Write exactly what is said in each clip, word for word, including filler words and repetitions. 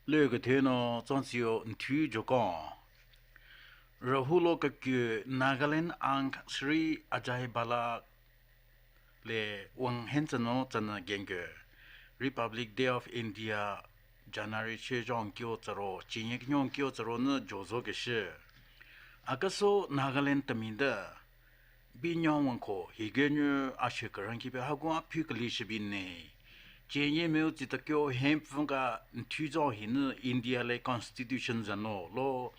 Le kethe no tsang tsiyo nthu jokon. Rahu lo kekyu Nagaland Ang Shri Ajay Bala le wang hen tsano tsana genge. Republic Day of India, January che jong kyo tsaro, chinye knyong kyo tsaro ne jozo keshi. Akaso Nagaland taminde. Binyong wangko, higenyu ashe karanki pe hagun apyu kali shibin ne. Chenye meu tsita kyo hempfun ka nthu zong hinu India le constitution zano lo,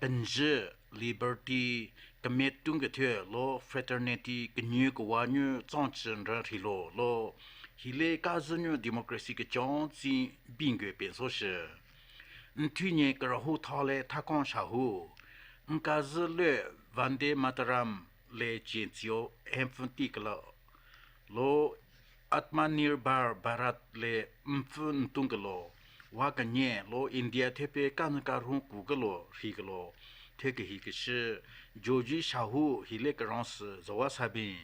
penji, liberty, kemetun kethe lo, fraternity, kenyu kewanyu, tsongchi ndra rhilo lo, hile kazinyu democracy kechon tsi bingwe penso shi. Nthu nye karahu thale thakon shahu, nkazi le Vande Mataram, le chin tsio hempfun ti kelo. Lo Atmanirbhar Bharat le mpfun ntun kelo. Wa kenye lo India thepe kanyü karhun ku kelo, rhi kelo. Theke hi keshi, joji shahu hile keransi zowa sabin.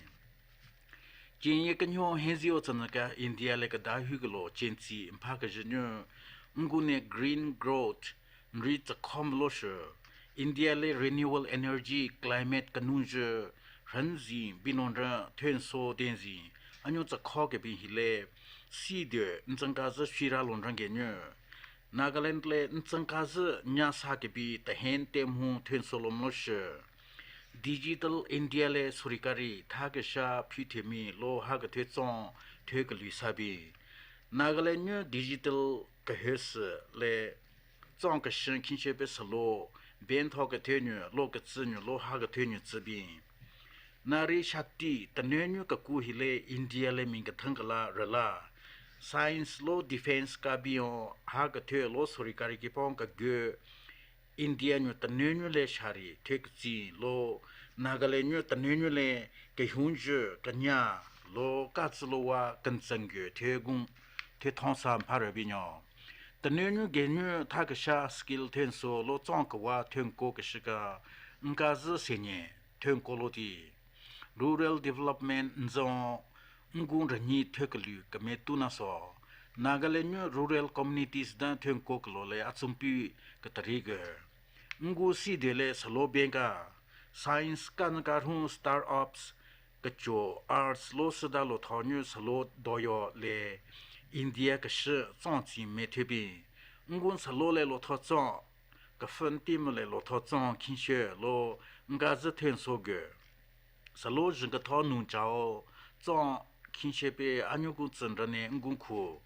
Chinye kenyo henzio tsanaka India le keda hu kelo, chin tsi mpha kejinyu. Ngu ne green growth, nri tsakhom lo shi. India le renewable energy, climate kenunjü, rhanzi, binonra, thenso, denzi, anyo tsakho kebin hile, si de, ntsangkazi shira lonrang genyu. Nagaland le ntsangkazi nyasa kebi tahen temhu thenso lomlo shi. Digital India le sorikari tha kesha phi themi lo ha kethe tsong the kelui sabi. Nagaland nyu digital kehesi le tsong keshen khinshe pe salo, ben tho kethe nyu, lo ketsi nyu, lo ha kethe nyu tsibi. Nari Shakti, tenenyu keku hile India le min kethang kala rela. Science lo defense kabiyon ha kethe lo sorikari kipon kagyo India nyu tenenyu le shari theketsi lo Nagaland nyu tenenyu le kehunjü kenya lo katsü lo wa kentsengyo thegung thethonsa mpha rebinyo. Tenenyu genyu tha kesha skill thenso lo tsong kewa thenko keshika nkazi senye. Thünkolo ti. Rural development nzon ngun ranyi thükelu kemetu naso. Nagaland nyu rural communities dan thünkokelo le atsumpi ketari ge. Ngu si de le salo benka. Science kan karhun startups kecho arts lo sida lo thonyu salo doyo le India keshi tsong tsi me thübi. Ngun salo le lo tho tsong. Kefün ti mele lo tho tsong khinshe lo nkazi thenso ge. Salo jing ketho nu chao tsong khinshe pe anyukun tsindrane ngun khu.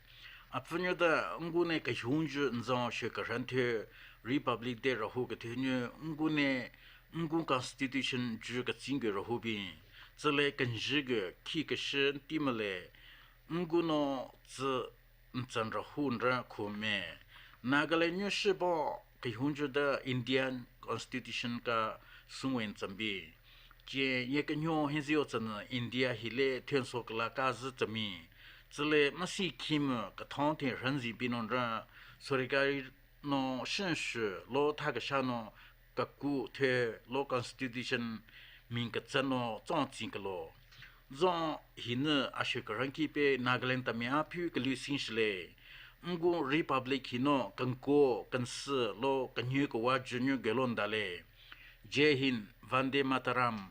Apfünyo da ngun ne kehunjü nzon she kerhan the Republic Day rahu kethenyu ngun ne ngun constitution jü ketsing ge rahu bin. Tsüle kenjü ge khi keshi ti mele ngun no tsü ntsan rahu nra khu me. Nagaland nyu shibo kehunjü da Indian Constitution ka sungwen tsambi. Che ye kenyo henzio tsana India hile thenso kala kazi tsami. Tsüle masi khimu kethon the ranzi binonra sorikari no shenshu lo tha kesha no kaku the lo constitution min ketsü no tsong tsing kelo. Zon hinu ashe karanki pe Nagaland tami aphu kelu sing shile. Ngu Republic hino kenko kensi lo kenyu kewa jünyu gelo ndale. Jai Hind, Vande Mataram,